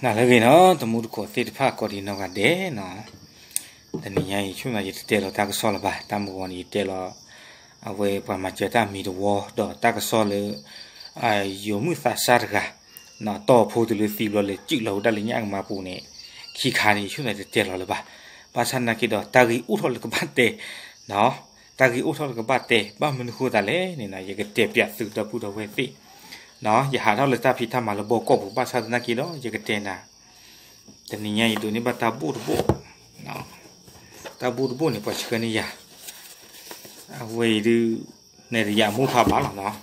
နၤလၢအဂ့ၤနီၤ တမူတကိးသ့ၣ်တဖၣ်ကိးဒံနီၢ်ဂၤဒဲးနီၤ, တနံၤညါအံၤ ဆိမိၣ်သးယတတဲလီၤတၢ်ကစီၣ်လၢၤဘၣ်, တၢ်မုၢ်ဂီၤန့ၣ် ယတဲလီၤ အဝဲပှၤမၤစၢၤတၢ်မံၤတဝီ ဒီးတၢ်ကစီၣ်လၢ ယိၤမုၣ်သးစၢ်တဂၤ တီၢ်ဖိတလၢသံဘျီလၢ စုၣ်လီၤဝဲဒၣ်လၢညၣ်ကမါပူၤန့ၣ် ခံခါန့ၣ် ယဆိမိၣ်သးယတတဲလီၤလၢၤဘၣ်. ဘၣ်ဆၣ်သနာ်က့ဒီး တၢ်ဂ့ၢ်အိၣ်ထီၣ်လၢကဘၣ်တဲ တၢ်ဂ့ၢ်အိၣ်ထီၣ်လၢကဘၣ်တဲ ဘၣ်မနုၤဃိသးလဲၣ်န့ၣ်နီၤ ယကတဲပၠးသုဒီပုၢ်ဒီဝဲၢ်သ့ၣ်, ယဟးထီၣ်လၢတၢ်ဖံးတၢ်မၤလၢဘီကီၢ်ပူၤ ဘၣ်ဆၣ်သနာ်က့ဒီး ယကတဲနၤ တနံၤညါအံၤဒိးန့ၢ်ဘၣ်တၢ်ဘိၣ်တဘိၣ်, တၢ်ဘိၣ်တဘိၣ်န့ၣ် ပှၤဆှၢန့ၢ်ယၤ, အဝဲအံၤဒုး နဲၣ်တယၤမိၢ်ဖးဘၣ်လီၤနီၤ,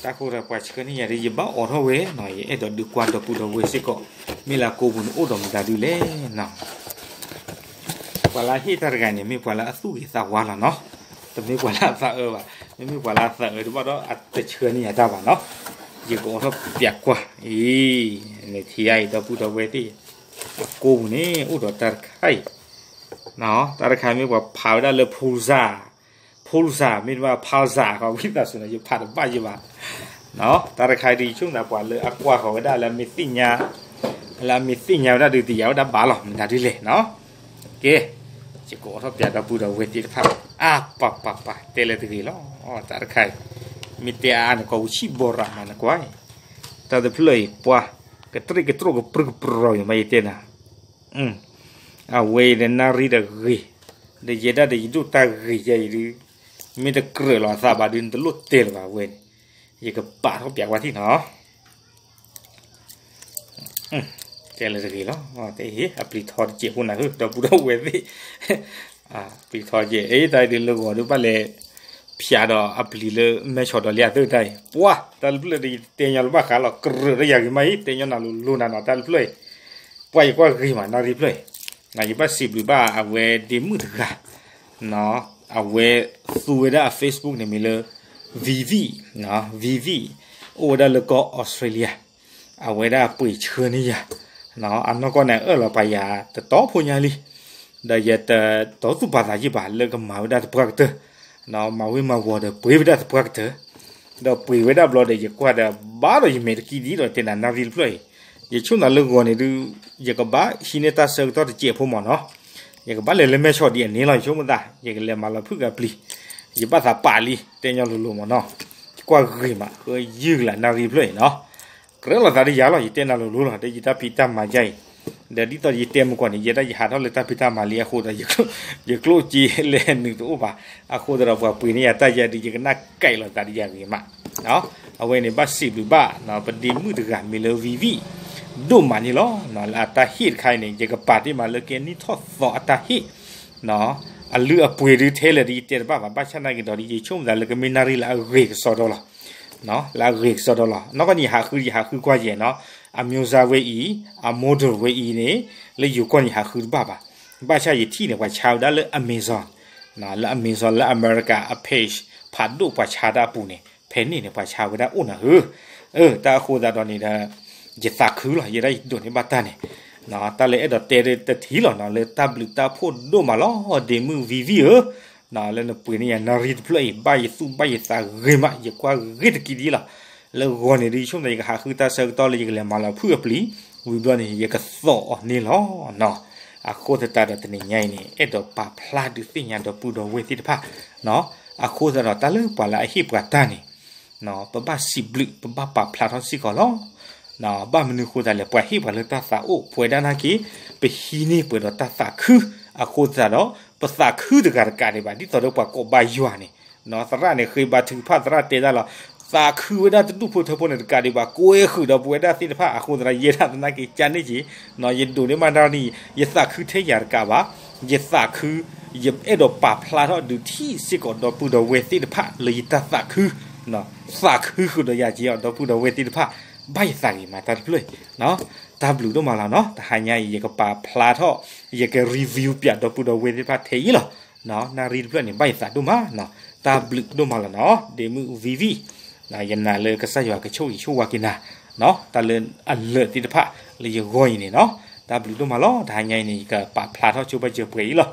တၢ်ဃိဒီးပှၤဆှၢန့ၢ်ယၤဒုး ယဘၣ်အိးထီၣ်ဝဲနီၤ ယအဲၣ်ဒိးဒုးကွၢ်ဒီပုၢ်ဒီဝဲၢ်စ့ၢ်ကီး, မ့ၢ်လၢအကိးပူၤန့ၣ်အိၣ်ဒီးမတၤဒုလဲၣ်နီၤ ပှၤလၢအဟ့ၣ်တၢ်တဂၤန့ၣ် မ့ၢ်ပှၤလၢအသူၣ်ဂ့ၤသးဝါလီၤနီၤ, တမ့ၢ်ပှၤလၢအသးအၢဘၣ်, မ့မ့ၢ်ပှၤလၢအသးအၢတဘၣ်ဒီး အတဆှၢန့ၢ်ယၤတၢ်ဘၣ်နီၤ, ယကအိးထီၣ်ပၠးကွၢ်အံၤ, န့ၣ်ထံၣ်ယၤအံၤ ဒီပုၢ်ဒီဝဲၢ်သ့ၣ်, အကိးပူၤန့ၣ် အိၣ်ဒီးတၢ်တခါအံၤ, တၢ်တခါမ့ၢ်ပှၤဖးဝဲဒၣ်လၢ Pulsar, Pulsar မ့တမ့ၢ် Pulsar ဃီ ဝံသးစူၤန့ၣ် ယဖးတဘၣ်ယဘၣ် တၢ်တခါအံၤဒုး ယဆိမိၣ်သးပှၤလၢအကွၢ်ဃီၤဝဲဒၣ်လၢအမ့ၢ်သ့ၣ်ညါ, လၢအမ့ၢ်သ့ၣ်ညါဝဲဒၣ်ဒုး တယာ်ဝဲဒၣ်ဘၣ်လီၤ မတၤဒုလဲၣ်နီၤ, ကဲ, ယကအိးထီၣ်ပၠးဒီပုၢ်ဒီဝဲၢ်သ့ၣ်တဖၣ်, အါပၤပၤပၤ တဲလၢတဂ့ၤလီၤ, တၢ်တခါအံၤ, မ့ၢ်တဲအါအါန့ၣ် ကီၢ်ဝူဆံၣ်ဘီရးမးနကွၢ်, တၢ်တဖျၢၣ်အံၤ ပှၤ ကတြ့ၣ်ကတြိၣ်ကပြုၢ်ကပြီၤအံၤမး ယတဲနၤ အဝဲအံၤဒီးနၣ်ရံၣ်ဒီးဂ့ၤ, ဒီးယဲဒၣ်ဒီးယဒိၣ်တၢ်ဂ့ၤယဲအံၤဒုး, မ့ၢ်တကြၢးလီၤအသးဘၣ်ဒုး နတလိၣ်တဲလၢၤဘၣ်ဝဲန့ၣ်, ယကပာ်ထီၣ်ပၠးကွၢ်ထံၣ်နီၤ, တဲလၢတဂ့ၤလီၤ, အပျံၤထီတစဲးဖိနၤဧၢ ဒီပုၢ်ဒီဝဲၢ်သ့ၣ်, ပျံၤထီတစဲး အ့ တၢ်အံၤဒုးလၢဂီၤဒုးဘၣ်လဲၤ ဖၠးဒီးအပျံၤလၢမဲဆီးဒီးလံအသၢတၢ်အံၤ, ပှၤ တၢ်တဖျၢၣ်ဒီးယတဲညီလၢၤဘၣ်ဃးလီၤ ကြၢးဒီးယၤဂ့ၤမးအံၤ တဲညီနၤလိၤလိၤနၤနီၤ တၢ်တဖျၢၣ်အံၤ, ပှၤယကွၢ်ဂ့ၤမး နၣ်ရံၣ်တဖျၢၣ်အံၤ, ယဘၣ်စံးဘျုးဘၣ်အဝဲဒ့မုၣ်တဂၤ အဝဲသူဝဲဒၣ်အ Facebook န့ၣ်မ့ၢ်လၢ Vivi, Vivi အိၣ်ဝဲဒၣ်လၢကီၢ်အီစထြ့လယါ, အဝဲဒၣ်ပှ့ၤဆှၢန့ၢ်ယၤ, အနီၢ်ကီၢ်န့ၣ် အၢၣ်လီၤပာ်ယၤတတီဖိညါလံ, ဒီးယတတီသူၣ်ပာ်သးယံၣ်ဘၣ်လၢကမၤဝဲဒၣ်သပှၢ်ကတၢၢ်, မၤဝ့ၤမၤဝီၤဒီးပှ့ၤဝဲဒၣ်သပှၢ်ကတၢၢ်, ဒီးပှ့ၤဝဲဒၣ်ဘျီဒီး ယကွၢ်ဒီးဘၣ်ဒီးယမဲာ်တကံဒ်ဒီးတဲနၤ နၣ်ရံၣ်တဖျၢၣ်အံၤ, ယဆိမိၣ်နၤလၢဂီၤန့ၣ်ဒုး, ယကဘၣ်ဟံးန့ၢ်တၢ်ဆၢကတီၢ်တစဲးဖိမးနီၤ, ယကဘၣ်လဲၤလၢမဲဆီးဒ်အန့ၣ်လီၤ ယဆိကမိၣ်သး ယကလဲၤမၤလီၤဖုၣ်က့ၤအပျံၤ, ယဘၣ်သးပာ်လံ တဲညီလိၤလိၤမးနီၤ, ယကွၢ်ဂ့ၤမး ဃၢယုၢ်ကလး နၣ်ရံၣ်တဖျၢၣ်အံၤနီၤ, ကြၢးလီၤသးဒီးယၤလီၤ ယတဲနၤလိၤလိၤလီၤ ဒီးယတၢ်ဖံးတၢ်မၤယါအံၤ, ဒီးဒ်သိးယတဲမုၢ်ကီၢ်န့ၣ် ယဲဒၣ်ယဟးထီၣ်လၢတၢ်ဖံးတၢ်မၤလံအဃိဒီး ယကျိၣ်စ့လဲၤနုာ်တအိၣ်ဘၣ်, အဃိသတးဒီးပှၤပှ့ၤန့ၢ်ယၤတၢ်ယါဒုး ယကနၣ်ကဲးလီၤသးဒီးယၤဂ့ၤမး, အဝဲန့ၣ်ဘၣ်စံးဘျုးဘၣ် ပဒ့မုၣ်တဂၤမ့ၢ်လၢ Vivi ဒိၣ်မးန့ၣ်လီၤ, လၢအတၢ်ဟ့ၣ်တခါအံၤန့ၣ် ယကပာ်တ့ၢ်မးလၢကဲနံၣ်ထီၣ်သီအတၢ်ဟ့ၣ်, အလုၢ်အပှ့ၤဒုးထဲလဲၣ်ဒီးယတဲတဘၣ်ဘၣ် ဘၣ်ဆၣ်နာ်က့ၤဒီး ယဆိကမိၣ်သးလၢကမ့ၢ်နၣ်ရံၣ်လၢအဂ့ၤကစီဒီလီၤ, လၢအဂ့ၤကစီဒီလီၤ, နီၢ်ကီၢ်န့ၣ်ယဟးဃု ယဟးဃုကွၢ်ယဲနီၤ, အ Moodle ဝဲအံၤန့ၣ်, လၢယိၤကီၢ်န့ၣ်ယဟးဃုတဘၣ်ဘၣ်, ဘၣ်ဆၣ်ယထံၣ်န့ၣ် ပှၤဆါဝဲဒၣ်လၢ Amazon, လၢ Amazon လၢအမဲရကၤအ page ဖးဒိၣ်ပှၤဆါတၢ်အပူၤန့ၣ် ဖဲန့ၣ်န့ၣ် ပှၤဆါဝဲဒၣ်အိၣ်နၤဧၢ, တၢ်အဃိသတးဒီးန့ၣ်ဒီး ယသးခုလီၤ ယဲဒၣ်ယဒိးန့ၢ်ဘၣ်တၢ်န့ၣ်, တၢ်လၢအဲၣ်ဒိးတဲတထံၣ်လီၤနီၤ လၢတၢ်ဘျုးတၢ်ဖှိၣ်ဒိၣ်မးလီၤ ဒ့မုၣ် Vivi ဧၢ, လၢနပှ့ၤန့ၢ်ယၤနၣ်ရံၣ်တဖျၢၣ်အံၤ ဘၣ်ယသူၣ်ဘၣ်ယသးဂ့ၤမး ယကွၢ်ဂ့ၤတကံဒ်လီၤ, လၢဂီၤန့ၣ်ဒုး ယဆိကမိၣ်သးယကဟးဃုတၢ်ဆၢကတီၢ်လၢယကလဲၤမၤလီၤဖုၣ်အပျံၤ, ဝံၤဘျီန့ၣ် ယကသိးအီၤန့ၣ်လီၤနီၤ, အဃိသတးဒီးတနံၤညါအံၤန့ၣ် အဲၣ်ဒိးပာ်ဖျါဒုးသ့ၣ်ညါဒီပုၢ်ဒီဝဲၢ်သ့ၣ်တဖၣ်, အဃိသတးဒီးတၢ်လၢပှၤလၢအဟ့ၣ်ပှၤတၢ်န့ၣ် ပဘၣ်စံးဘျုး ပဘၣ်ပာ်ဖျါထီၣ်စ့ၢ်ကီးလီၤ. ဘၣ်မနုၤအဃိသတးလဲၣ် ပှၤဟ့ၣ်ပှၤလၢတၢ်သးအိၣ် ပဝဲဒၣ်နာ်က့ ပဟံးန့ၢ်ပှဲၤဒီးတၢ်သးခု, အဃိသတးဒီး ပသးခုတဂၤတကးဒံးဘၣ် ဒ်သိးဒီးပှၤကိးဘါယွၤန့ၣ်, သရၣ်န့ၣ်ဃ့ဘါထုကဖၣ် သရၣ်တဲတၢ်လီၤ, သးခုဝဲဒၣ်တဒူၣ်ဖိထၢဖိန့ၣ်တကးဒံးဘၣ် ကွဲဃုာ်ဒီးပဝဲဒၣ်သ့ၣ်တဖၣ် အဃိသတးဒီး ယဲဒၣ်သနာ်က့ ကန့ၢ်က့ၤ ယဒိးန့ၢ်ဘၣ်နၣ်ရံၣ် ယသးခုထဲယၤတကးဘၣ်, ယသးခု ယအဲၣ်ဒိးပာ်ဖျါထီၣ်ဒုးထံၣ်စ့ၢ်ကီးဒီပုၢ်ဒီဝဲၢ်သ့ၣ်တဖၣ်လၢယတၢ်သးခု, သးခုဃုာ်ဒီးယၤက့ၤအီၤ ဒီပုၢ်ဒီဝဲၢ်သ့ၣ်တဖၣ်, ဘၣ်ယသးဂ့ၤမးတၢ်တဖျၢၣ်, တၢ်ဘျုးဒိၣ်မးလီၤနီၤ, တဟါညါအံၤ ယကပာ်ဖျါထီၣ်, ယက review ပၠးဒီပုၢ်ဒီဝဲၢ်သ့ၣ်တဖၣ်ထဲအံၤလီၤ, နၣ်ရံၣ်တဖျၢၣ်န့ၣ် ဘၣ်ယသးဒိၣ်မးနီၤ, တၢ်ဘျုးဒိၣ်မးလီၤနီၤ, ဒ့မုၣ် Vivi, ယနာ်လၢကစၢ်ယွၤကဆိၣ်ဂ့ၤဆိၣ်ဝါက့ၤနၤ, တၢ်လၢအလၢာ်သ့ၣ်တဖၣ်လၢယဂီၢ်အံၤန့ၣ်နီၤ, တၢ်ဘျုးဒိၣ်မးလီၤ, တဟါညါအံၤန့ၣ် ယကပာ်ဖျါထီၣ်ဆိပာ်စၢၤပှဲၤအံၤလီၤ.